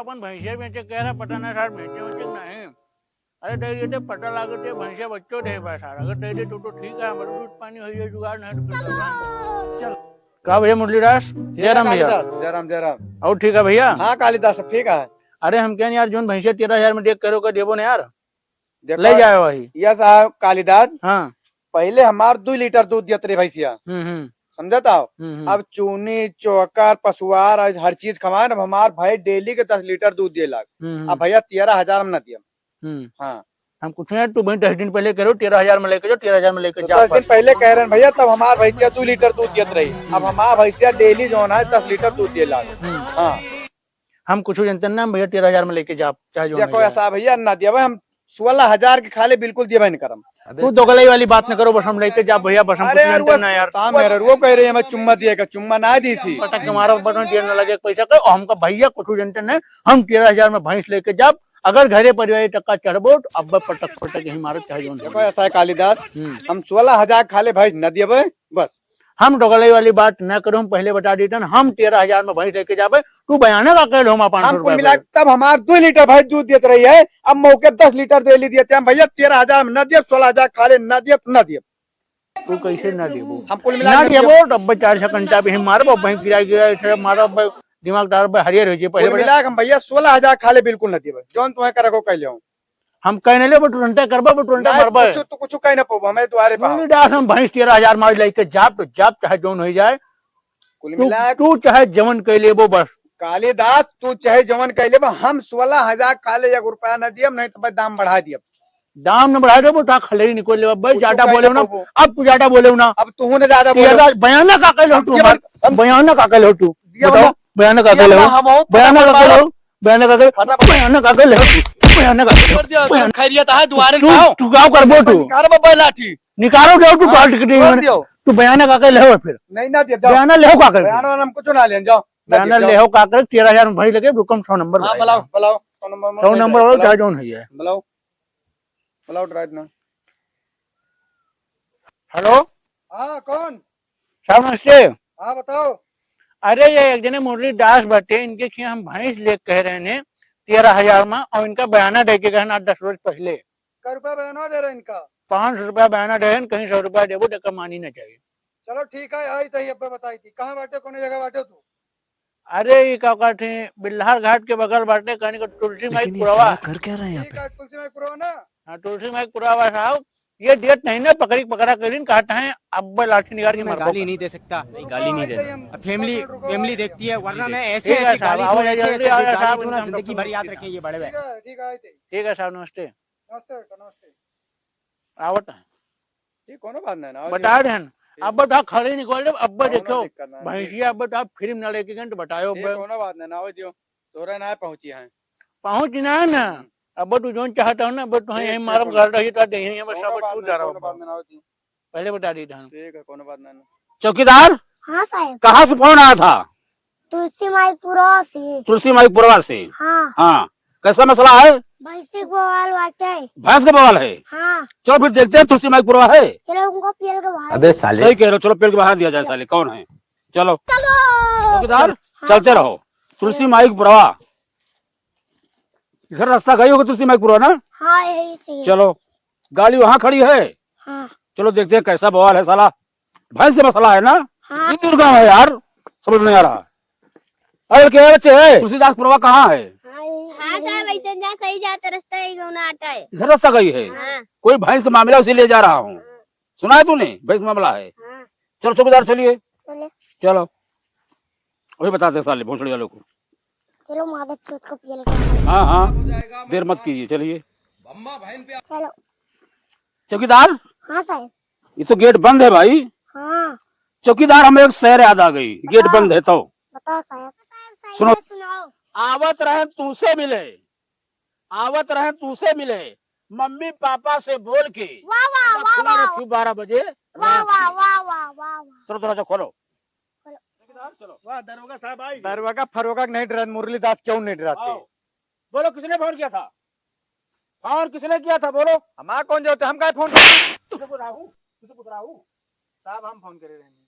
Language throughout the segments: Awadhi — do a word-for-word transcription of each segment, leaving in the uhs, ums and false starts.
अपन भैंसिया बेचे कह रहा, पता ना सार बेचे वेचे कि नहीं। अरे दे देते, पता लागे तो भैंसिया बच्चो दे बा सार। अगर दे दे तो, तो ठीक है, हमारे दूध पानी हो जाए जुगाड़, नहीं तो फिर भगवान। चल। का भैया मुरलीदास? ठीक है जयराम भैया। कालिदास, जयराम, जयराम। और ठीक है भैया? हाँ कालिदास, सब ठीक है। अरे हम कहेन यार, जोन भैंसिया तेरह हजार में देख करो का देबो ना यार। देखो, ले जाए वही। या साहब कालिदास, हाँ। पहले हमार दो लीटर दूध दियत रही भैंसिया। हम्म, हम्म। समझत हो? हम्म, हम्म। अब चूनी, चोकर, पशुआर, आज हर चीज खवाएन, अब हमार भैंस डेली के दस लीटर दूध दिए लाग। हम्म, हम्म। अब भैया तेरह हजार में ना दियम। हम्म। हाँ। हम कुछ नहीं, तू भाई दस दिन पहले करो, तेरह हजार में लेके जाओ, तेरह हजार में लेके तो जाओ दस दिन बस। पहले कह रहे हैं भैया, तब हमार भैंसिया दो लीटर दूध दियत रही। अब हमार भैंसिया डेली जो है दस लीटर दूध दिए लाग। हम्म। हाँ। हम कुछ जनते ना भैया, तेरह हजार में लेके जाओ, चाहे जो देखो नहीं ऐसा भैया ना दिया भाई, हम सोलह हजार के खाले बिल्कुल दिया भाई नहीं करम। अबे तू दोगलई वाली बात न करो, बस हम लेके जा भैया, बस हम अरे कुछ यार, जानते वो ना यार। काम है यार, वो कह रही है, मैं चुम्मा दिए का, चुम्मा ना दी सी। पटक के मारो, बस दिए ना लगे पैसा के, हमका भैया कुछ जानते नहीं, हम तेरह हजार में भैंस लेके जाब, अगर घरे परिवार तक का चढ़बो, तो अब पटक पटक ही मारो, चाहे जो देखो नहीं। ऐसा है कालिदास, हम्म। हम सोलह हजार खाले भैंस न दिए बस। हम दोगलई वाली बात न करो, हम पहले बता देते हैं, हम तेरह हजार में भैंस लेके जाबे, तू बयाना का कह लो, हम पाँच सौ हम कुल रुपया मिला दे। तब हमार दो लीटर भैंस दूध देत रही है, अब मौके दस लीटर दे ली दिए थे हम, भैया तेरह हजार में न दिए, सोलह हजार खाले न दिए, न दिए। तू कैसे ना देबो? हम कुल मिला ना के देबो, तो अब चार छह घंटा भी हम मारबो, भाई गिरा गिरा, ऐसे मारब, भाई दिमाग डाल, भाई हरियर हो जाए। पहले कुल बता। मिला के हम भैया सोलह हजार खाले बिल्कुल ना देबे, जौन तुम्हें करे को कह लियो। हम कह नहीं लेबो, तुरंते करबो, तुरंते नहीं, मरबे। कुछ तो कुछ कह ना पाबो, हमारे द्वारे पे आओ। मुरलीदास, हम भैंस तेरह हजार मार लेके जाब, तो जाब चाहे जौन हो जाए। कुल तू, मिला तू चाहे जवन कह लेबो बस। कालिदास, तू चाहे जवन कह लेबो, हम सोलह हजार खाले एक रुपया ना दियम, नहीं तो भाई दाम बढ़ा दियम। दाम न बढ़ाए देबो, तो खलरी निकल लेबो। भाई, कुछ ज्यादा कहे बोले ना ना, पाबो। अब तू ज्यादा बोले ना। अब तू ना ज्यादा बोले। तेरा बयाना का कह लो हम तू दिया हमार? बयाना का कह लो तू? दिया बताओ, बयाना का कह लो? बयाना का कह लो? बयाना का कह लो? फटाफट। बयाना का कह लो? बयाना का कह लो? छोड़ दियो, बयाना। खैरियत है, दुआरे तू, आओ। तू गाँव करबो तू? निकालो बब्बा लाठी। निकालो जाओ तू हाँ, काट के छोड़ दियो। तू बयाना का कह लो फिर? नहीं ना दिया, जाओ। बयाना लेहो का कर? बयाना हम कुछ ना लें, जाओ। ना बयाना दिया, जाओ। लेहो का कर? तेरह हजार में भरी लगे, रुकम सौ नंबर हाँ, भाई। बुलाओ, बुलाओ, सौ नंबर सौ में नंबर वाला बुलाओ। चाहे जौन है। बुलाओ। Hello, drive ना। Hello? हाँ, कौन? साहब, नमस्ते। हाँ, बताओ। अरे, ये एक जने मुरली दास बाटे, इनके खिया हम भैंस ले कह रहे हैं, तेरह हजार में, और इनका बयाना दे के गए हैं, आठ दस रोज पहले। कै रुपया बयाना दे रहे इनका? पाँच सौ रुपया बयाना दे रहे हैं, कहीं सौ रुपया देबो, तो कमानी ना चाहिए। चलो, ठीक है, आई तो ही अब बताई थी। कहाँ बाटे, कौन जगह बाटे तू? अरे, ई का कहत हैं, बिल्हार घाट के बगल बाटे, कहने का तुलसी माई लेकिन ये पुरवा। साला कर क्या रहा है यहाँ ठीक पे? है, तुलसी माई पुरवा ना? हाँ, तुलसी माई पुरवा बा साहब। ये देत नहीं ना, पकड़ी पकड़ा करीन, कहत हैं, अब लाठी निकाल के मैं मारबो गाली कर। नहीं दे सकता। नहीं, गाली नहीं देना। हम अब family, रुको, रुको, family देखती है, वरना ठीक है। मैं ऐसे ठीक है ऐसी साहब, गाली दूँ, आओ, ऐसे जल्दी ऐसे आओ गाली साहब, दूँ ना, एकदम जिंदगी भर याद रखें ये बड़े भाई। ठीक है, ठीक है, आते। ठीक है साहब, नमस्ते। नमस्ते बेटा, नमस्ते। आवत है। ठीक, कोनो बात नहीं ना, आओ बता जी। देन। ठीक। अब तो खड़ी निकल ले, अब कोनो देखो, दिक्कत ना, ठीक। भैंसिया अब तो आप फिल्म ना लेके गए तो बतायो ठीक, अब। कोनो बात नहीं ना, आओ दियो। तोरा ना पहुँची है। पहुँच ना है ना। हम्म। अब तू जोन चाहता हो ना, अब तू ठीक, यहीं ठीक, मारब कोनो घर रही तो देही, अब कोनो सब बात तू नहीं, जा रहा कोनो बात हो। नहीं ना, आओ दियो। पहले बता दी था। ठीक है, कोनो बात नहीं ना। चौकीदार, हाँ साहब। कहाँ से फोन आया था? तुलसी माई पुरवा से। तुलसी माई पुरवा से? हाँ। हाँ। कैसा मसला है? भैंस के बवाल बाटे। भैंस का बवाल है? हाँ। चलो फिर देखते हैं, तुलसी माई पुरवा है। चलो उनको पेल के बाहर अबे दे। साले। सही कह रहे हो, चलो पेल के बाहर दिया जाए साले, कौन है? चलो। चलो। चौकीदार, हाँ, चलते चलो। रहो। तुलसी माई पुरवा। इधर रास्ता गई होगी तुलसी माई पुरवा ना? हाँ, यही से। चलो, गाड़ी वहाँ खड़ी है। हाँ। चलो देखते हैं कैसा बवाल है साला। भैंस से मसला है ना? हाँ। ये दुर्गा है यार, समझ नहीं आ रहा। अरे क्या बच्चे है? तुलसीदास पुरवा कहाँ है? हाँ, साहब, ऐसे जा, सही जात रास्ता है, गौना आटा है। इधर रास्ता गई है? हाँ। कोई भैंस का मामला उसे ले जा रहा हूँ। हाँ। सुना है तूने? भैंस का मामला है। हाँ। चलो चौकीदार चलिए। चले। चलो। अभी बताते हैं साले भोसड़ी वालों को। चलो मादर चोद को पेल के। हाँ, हाँ। देर मत कीजिए, चलिए। चलो। चौकीदार? हाँ साहब। ये तो गेट बंद है भाई। हाँ। चौकीदार, हमें एक शेर याद आ गई, गेट बताओ। बंद है तो। बताओ साहब। सुनो। सुनाओ। आवत रहे तूसे मिले, आवत रहे तूसे मिले, मम्मी पापा से बोल के। वाह, वाह, वाह, खुला वाह। रखियो बारह बजे वाह, रात वाह, के। वाह, वाह, वाह, वाह। चलो दरवाजा खोलो। चलो। वाह, दरोगा साहब आई। दरोगा फरोगा नहीं डरत, मुरलीदास क्यों नहीं डराते? आओ। बोलो, किसने फोन किया था? फोन किसने किया था, बोलो। हमारा कौन जरूरत है, हम काहे फोन करें? तुझे को राहू, तुझे को राहू। साहब, हम फोन करे रहे हैं।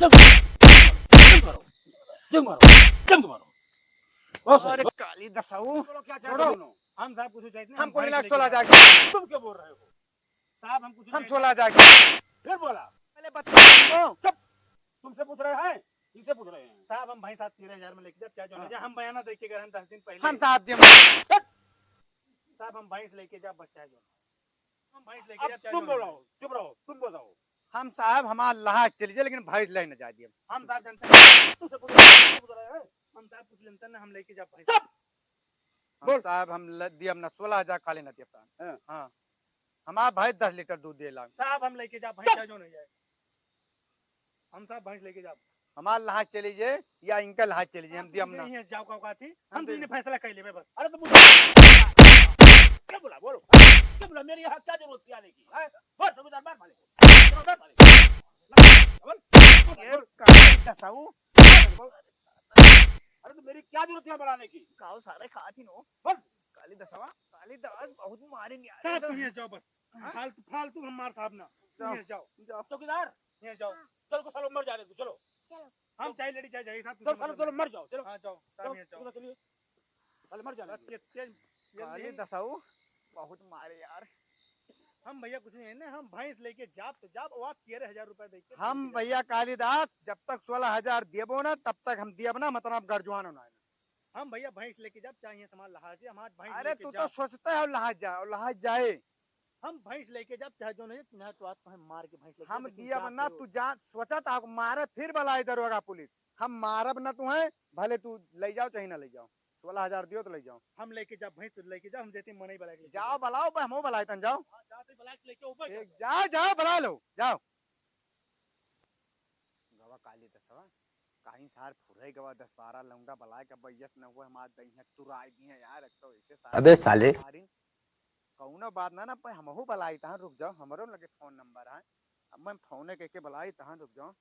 जंप मारो, जंप मारो, जंप मारो, जंप मारो। बहुत सही। अरे काली दसाऊ। बोलो, क्या चाहते हो? छोड़ो। हम साहब कुछ चाहिए नहीं, हम हमको कोई भैंस ना लेके सोलह जाओ। हजार। तुम क्या बोल रहे हो? साहब, हम कुछ हम नहीं सोलह हजार की। फिर बोला। पहले बता दो। चुप। तुमसे पूछ रहे हैं, इनसे पूछ रहे हैं। साहब, हम भैंस सात तेरह हजार में लेके जाब, चाहे जो हाँ। ले जाए, हम बयाना दे के गए हैं दस दिन पहले। हम साहब जी, हम चुप। साहब, हम भैंस लेके जाब, बस चाहे जो। हम भैंस लेके अब जाब, चाहे तुम जो ले बोलो, जाए। चुप रहो, तुम बताओ। हम साहब, हमार लहाज चली जाए, लेकिन भैंस ले न जाए दिए। हम साहब जानते हैं, तुमसे पूछ रहे हैं, तुमसे पूछ रहे हैं। हम साहब कुछ लेनते ना, हम लेके जाब भैंस। चुप। हम बोल। साहब, हम ल-, दियब ना, सोलह हजार खाली ना दियब साहब। हाँ। हाँ। हमार भैंस दस लीटर दूध देला। साहब, हम लेके जाब भैंस, चुप। चाहे जो नहीं जाए। हम साहब भैंस लेके जाब। हमार लहाज चली जाए या इनका लहाज चली जाए, हम आप दियब ना। यहाँ जाओ, का औकात थी? हम हम तो दे- इन्हें फैसला कर लेबे बस। अरे तो मुझे क्या बोला, बोलो। क्या बोला? मेरी यहाँ क्या जरूरत थी आने की? हैं? बोल, समझदार, मार मारे। चलो, मार मारे। बोल। ये बोल। काली दसाऊ। बोल। अरे तो मेरी क्या जरूरत थी यहाँ बुलाने की? काऊ सारे खात ही नो। बोल। काली दसवा, काली दस बहुत मारे नहीं आए। साहब, तुम यहाँ जाओ बस। हाँ? फालतू, फालतू हम मार साहब ना। तुम जाओ। यहाँ जाओ। जाओ। चौकीदार, यहाँ जाओ। चलो, को सालो मर जा रहे तू, चलो। चलो। हम चाहे लड़ी चाहे जाए साहब, चलो, तुम सालो, समझ चलो, लो। मर जाओ, चलो। हाँ, जाओ, साहब, चलो, यहाँ जाओ। चलो, चलिए। साले मर जाना बस चाहिए। ये तेज, ये काली नहीं। दसाऊ, बहुत मारे यार। हम भैया कुछ नहीं है ना, हम भैंस लेके जाब तो जाब, और तेरह हजार रुपए दे के हम लेके जाब। भैया कालिदास, जब तक सोलह हजार देबो ना, तब तक हम दियब ना, मतलब गरजुआनो ना। हम भैया भैंस लेके जाब, चाहे सामान लहाज है, हमार भैंस अरे लेके तू तो जाब। सोचते हो लहाज जाए, और लहाज जाए। हम भैंस लेके जाब, चाहे जो नहीं, ना तो आज तुम्हें मार के भैंस लेके हम जाब, लेकिन दियब जाब ना, जरूर। तू जा, सोचत हो मारे, फिर बुलाए दरोगा पुलिस। हम मारब ना तुम्हें, भले तू ले जाओ चाहे ना ले जाओ। सोलह हजार दियो तो ले जाओ। हम लेके जाब भैंस, तो लेके जाब, हम जैसे मनई बुला के लेके जाओ, जाब। बुलाओ, बे, हमहू बुलाए तन, जाओ। हाँ, जाते बुला के लेके आओ, बे। एक, जाओ, जाओ, बुला लो, जाओ। गवा काली दसवा, कहीं सार फुरे गवा दस बारह लौंडा बुलाए के, अब यस न हुए, हम आज दही है, तुराई दी है यार, एक तो ऐसे सार अबे साले। मारिन। कौनो बात ना, ना, पे हमहू बुलाई तहाँ, रुक जाओ, हमरो लगे फोन नंबर है। अब मैं फोने के, के बुलाई तहाँ, रुक जाओ।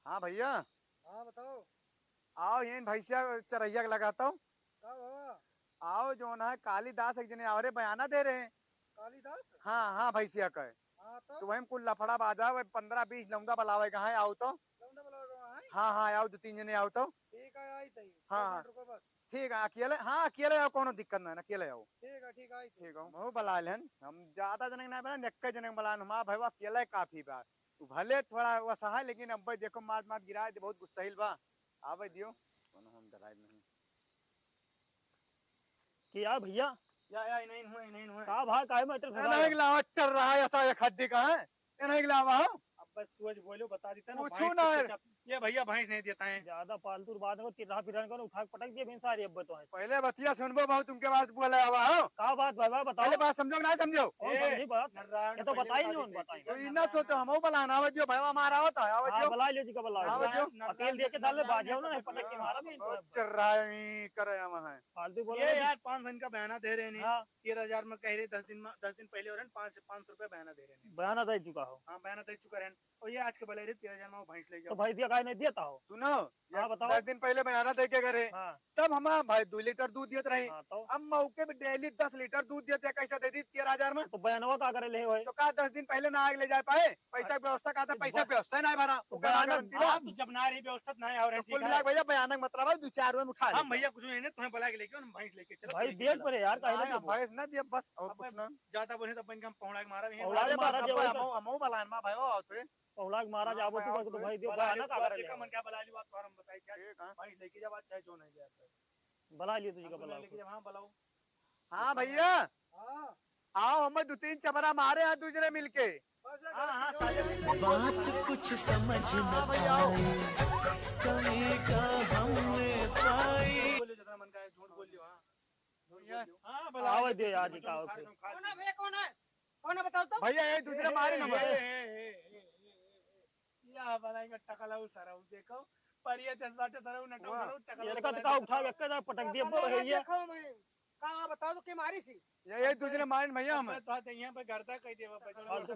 हाँ भैया। हाँ, बताओ। आओ, ये भैंसिया चरैया के लगाता हूँ। का बाबा? आओ, जो ना है, कालिदास एक जने आवरे बयाना दे रहे हैं। कालिदास? हाँ, हाँ, भैंसिया का है। हाँ, तो? तो वही में कुल लफड़ा बाजा हुआ, पन्द्रह बीस लौंडा बुलावे का है, आओ तो। लौंडा बुलावे का है? हाँ, हाँ, आओ, दो तीन जने आओ तो। ठीक है, आई तई। हाँ, दस हाँ। मिनट रुको बस। ठीक है, अकेले, हाँ, अकेले आओ, कोनो दिक्कत ना है, अकेले आओ। ठीक है, ठीक है, आई तई। ठीक है, हमहू बुला लेन, हम ज्यादा जने के ना बुलाएन, एक्के जने के बुलाएन, हमार भैया अकेले काफी बा। उ भले थोड़ा वसा है, लेकिन अब भाई देखो, मात मात गिराए दे, बहुत गुस्साइल बा। आवे दियो, कोनो हम डराए नहीं। कि यार भैया, या, या, नहीं हुए, नहीं हुए। का भाई, काहे में अटल ए, फंसा नहीं है? गिलावा चल रहा है, ऐसा एक हड्डी का है। ए, नहीं गिलावा हो। अब बस सोच बोलो, बता देता ना, कुछ भैंस ना तो है। चुपचाप, ये भैया भैंस नहीं देता है। ज्यादा फालतू बात को तिर्रा फिरन को उठा के पटक दिए बिन सारी अब तो है। पहले बतिया सुनबो, बहुत तुमके बाद बोले आवा हो। का बात भाई, भाई बताओ। पहले बात समझो ना समझो। कौन ए, समझी बात? नर्रान ये तो पहले बताई बता नहीं, देते बताई। कि तो इन्ना सोचो, हम बलान आवे दियो, भाई हमारा होता है, आवे हाँ, दियो। बुला लियो जी का बुला हाँ, लियो। बुला, तेल दे के डाल ले, बाजे हो ना, पटक के मारा भी इनको। चर्राई करे हम हैं। फालतू बोल ये रहे हैं। यार, पाँच सौ इनका बयाना दे रहे हैं। हाँ। तेरह हजार में कह रहे, दस दिन में, दस दिन पहले हो रहे हैं, पाँच, पाँच सौ रुपया बयाना दे रहे हैं। बयाना दे चुका हो। हाँ, बयाना दे चुका रहे। और ये आज के बोले रहे, तेरह हजार में वो भैंस ले तो जाओ। भैंस दिया, गाय नहीं दिया था हो? सुनो, हाँ, बताओ। दस दिन पहले बयाना दे के करे, हाँ। तब हमारा भाई दो लीटर दूध दियत रही। हाँ, तो? अब मौके पे डेली दस लीटर दूध दियत है, कैसे दे दी तेरह हजार में? तो बयानवा का करे ले होए? तो का दस दिन पहले ना आग ले जाए पाए? पैसा के व्यवस्था का था, पैसा के व्यवस्था ही ना भरा। तो वो बयाना गारंटी बा। हाँ, तो जब ना रही व्यवस्था, ना और तो कुल मिला के भैया, बयाना का मतलब है, दो चार में उठा हम लेते हैं। भैया कुछ नहीं, तुम्हें बुला के लेके, हम भैंस लेके चलो, भाई, लेके देख चलो। परे यार, काहे ना नहीं, हम देबो? भैंस ना दिए, बस और अब कुछ ना। ज्यादा बोले तो अपन का हम पौड़ा के मारा भी है। पौड़ा अरे के मारा बस, दिया अब भाई। हम, हम बुलान मा भाई, आओ तो। पौड़ा के मारा हाँ, जाबो भाई, तू, आओ तो तो। भाई दियो, बुला बयाना लियो, का बुला करे लियो, ले? मन क्या बुला लियो, बात तो हम बताई क्या? ठीक है। भैंस लेके जाओ, चाहे जो नहीं जाए। बुला लियो तुझे का बुला बुलाओ। लेके जाओ, हाँ, बुलाओ। हाँ भैया। हाँ। आओ, हमें दो तीन चबरा मारे हैं दूसरे मिलके। हाँ, हाँ, साले मिलके। बात कुछ समझ न हाँ, भैया, आओ। आई, कमी का हमने पाई। बोलियो जितना मन का है, झूठ बोलियो, हाँ। भैया। हाँ, भला आवा है, दे यार, तुम दिखाओ खाओ, फिर। तुम खा कौन है भैया, कौन है? कौन है, बताओ तो। भैया, ये दूसरे ए, मारे ए, नंबर। ए, ए, ए, ए, ए, ए, ए। या बनाएगा टकलाऊ सरऊ, देखो। पर ये दस बाटे सरऊ, नटऊ वाह। सरऊ, टकलाऊ ये सरऊ, का उठा के एक जगह पटक दिया, बोल रही है। देखो मैं, कहाँ बताओ तो के मारी थी? ये, ये दूसरे मारे भैया हम। अब तो आते यहाँ पे गर्दा कह देवा, बचन फालतू।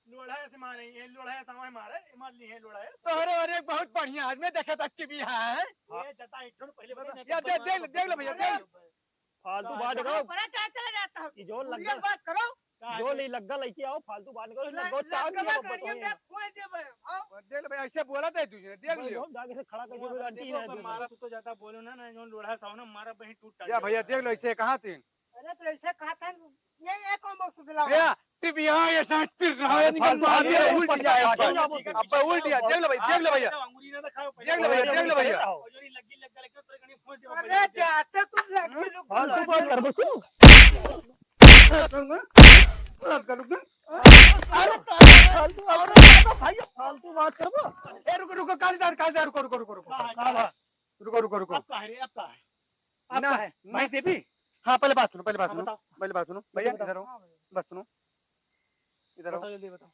लोढ़ा से मारे, ये लोढ़ा से हमारे मारे, ये मार ली है लोढ़ा से। तो अरे, अरे, बहुत बढ़िया आदमी देखे तक की भी है। ये जता इठो पहले बता, बता, या देख, देख, देख ले भैया, देख। फालतू बात करो। बड़ा टाइम चला जाता है। ये जो लग्गा, बात करो। जो ले लग्गा लेके आओ, फालतू बात करो, लग-, लग्गा टांग दिया लग्गा बब्बा गाड़िया तो में है। फोड़ दे भाई, आओ। देख ले भाई, ऐसे बोला था तुझे, देख भाई, लियो। हम जाके से खड़ा करके बोला, आंटी देखो, है, देखो। मारा तू तो ज्यादा बोलो ना, ना, जो लोढ़ा साव ना, मारा बही टूट या भैया, देख लो, ऐसे कहाँ तू? अरे तो ऐसे कहा था, ये, ये कौन बहुत सुधला हुआ? भैया, टिबिया ये साथ फिर रहा है, अरे निकल फालतू मार बात दिया, करो, उल्ट पटका जाए। के जाओ। अब उल्ट जाए, देख लो भाई, देख लो भैया। अंगुली ना दिखाओ, देख लो भैया, देख लो भैया। और जो नहीं लगी, लग गया, लग गया, तेरे कहीं खोज दे, अरे भैया। जाते तुम लग गए, रुक फालतू बात कर, बच्चों। अरे, फालतू, अरे, तो भाई, फालतू बात करबो। ए, रुको, रुको, कालीदार, कालीदार, रुको, रुको, रुको, रुको। हाँ, हाँ, हाँ। रुको, रुको, रुको। अब का है रे, अब का है? अब ना, का है? ना। भैंस देबी? हाँ, पहले बात सुनो, पहले बात हाँ, सुनो, बताओ। पहले बात सुनो। भैया, बताओ। इधर आओ, हाँ, भैया। बात सुनो, इधर आओ। बताओ, जल्दी बताओ।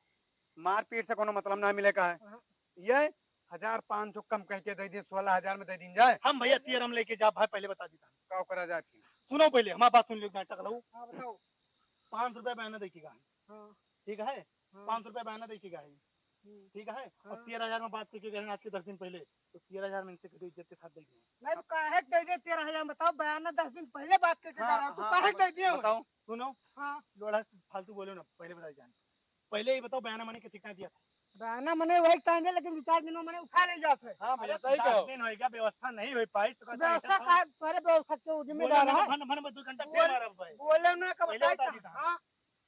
मारपीट से कोनो मतलब ना मिले का है। हाँ। ये हजार पाँच सौ कम कह के दे दी, सोलह हजार में दे दी जाए। हम भैया तेरह में लेके जा भाई, पहले बता देता हूँ। का करा जाए? सुनो पहले, हमारी बात सुन लो, नाटक लो। हाँ, बताओ। पाँच सौ रुपया बयाना देखिएगा। हाँ। ठीक है? हाँ। पाँच सौ रुपया बयाना देखिएगा। हम्म। ठीक है? और हाँ। तेरह हजार में बात करके गए आज के दस दिन पहले, तो तेरह हजार में इनसे कह दो, इज्जत के साथ दे दियो। नहीं तो काहे के दे दिए तेरह हजार में? बताओ, बयाना दस दिन पहले बात करके हाँ, गए रहा, तू हाँ, काहे के दे दिए? बताओ। सुनो, हाँ। लोढ़ा फालतू बोलो ना, पहले बताई जान। पहले ही बताओ, बयाना मने के कितना दिया था? बयाना मने वही टाइम दे, लेकिन दो चार दिन में मने उठा ले जात है। हाँ भैया, अरे, सही दस कहो। दिन होइगा, व्यवस्था नहीं होई पाइस, तो कहता व्यवस्था ऐसा का, अरे, व्यवस्था के बोलो जिम्मेदार ना, है। भन, भन, दो घंटा बोल, फिर मारा भाई। बोले ना, कब पहले बताई बता था? देता। हाँ।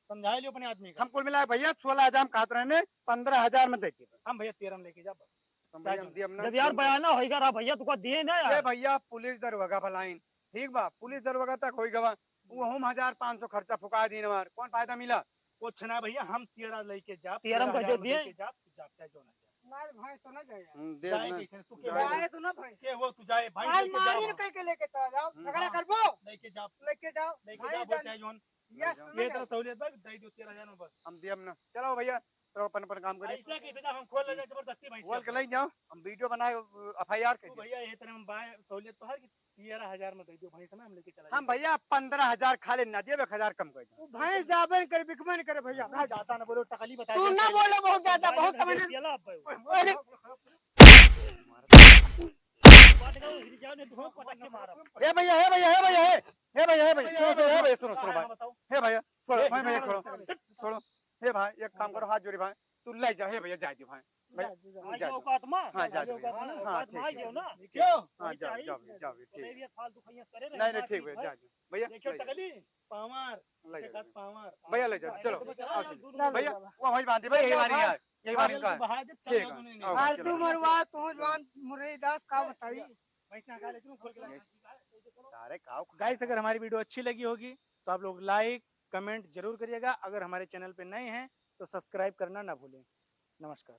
समझा लियो अपने आदमी का। हम कुल मिला के भैया सोलह हजार हम कहत रहने, पन्द्रह हजार में दे देबे। हम भैया तेरह में लेके जा बस। हम भैया, हम दिए, हम ना जब यार बयाना होइगा रहा भैया, तुका दिए ना यार। ए भैया, पुलिस दरोगा भलाइन, ठीक बा, पुलिस दरोगा तक होई गवा, वो हम हजार पाँच सौ खर्चा फुका दीन हमार, कौन फायदा मिला? कुछ ना भैया, हम तेरह लेके जा, तेरह में कह दे दिए। लेके जा, तू जा, चाहे जो ना जा। ना भाई, तो ना जाए यार। हम्म, दे जाए ना। कैसे? तू के जाए। जाए तो ना भाई। के हो तू जाए, भाई आज लेके जा मारी वहाँ। कह के लेके चला जाओ, हम्म। झगड़ा हाँ। करबो। लेके जा। लेके जाओ। लेके भाई जा, वो जान-, चाहे जोन। ये ले जाओ। सुन ये ले। तरह सहूलियत बा, दे दो तेरह हजार में बस। हम दियम ना। चलो भैया, तो अपन, अपन काम करी। ऐसे कैसे जा, हम खोल ले जाए जबरदस्ती भैंस बोल के के। ले जाओ, हम वीडियो बनाए, एफ आई आर कर तो दियो। भैया, ये तरह हम बाय सहूलियत तो है कि तेरह हजार में दे दो भैंस में, हम लेके चला हम जाएंगे। भैया पन्द्रह हजार खाली ना दियो, एक हजार कम कर दो। वो भैंस जाबे न करे, बिकबे न करे भैया। तू ज्यादा ना बोलो, टकली बता तू दे। ना बोलो बहुत ज्यादा, बहुत समझ। अरे। ए भैया, ए भैया, ए भैया, ए, ए भैया, ए भैया, सुनो, सुनो, ए भैया, सुनो, सुनो भाई। हाँ, बताओ। ए भैया, छोड़ो, ए, भाई, भैया, छोड़ो, छोड़ो। ए भाई, एक काम करो, हाथ जोड़ी भाई, तू ले जा, ए भैया, जा दे भाई। भैया, जा दे, जा। जा दे। औकात में? हाँ, जा दे भैया। हाँ, हाँ, औकात में ठीक, आ ठीक। जाओ ना। क्यों? हाँ, जाओ, जाओ, जाओ, ठीक। नहीं, नहीं, ठीक भैया, जा दे। भैया, फालतू खैस करे रहे, नहीं, नहीं, ठीक भैया, भाई। जा दे। भैया, टकली, पावर, ले जा, एक हाथ पावर। भैया, ले जा, चलो। आओ, चलो। भैया, वो भाई बांधे, भाई, यही वाली है, यही वाली का है। बहा दे, ठीक है, चलो, आओ, फालतू चलो। मरवा, तू जवान मुरई दास का बताई। पैसा खा ले, तू खोल के ला। Yes। सारे काव खा। Guys, अगर हमारी वीडियो अच्छी लगी होगी, तो आप लोग like, comment जरूर करिएगा। अगर हमारे channel पे नए हैं, तो subscribe करना ना भूलें। नमस्कार।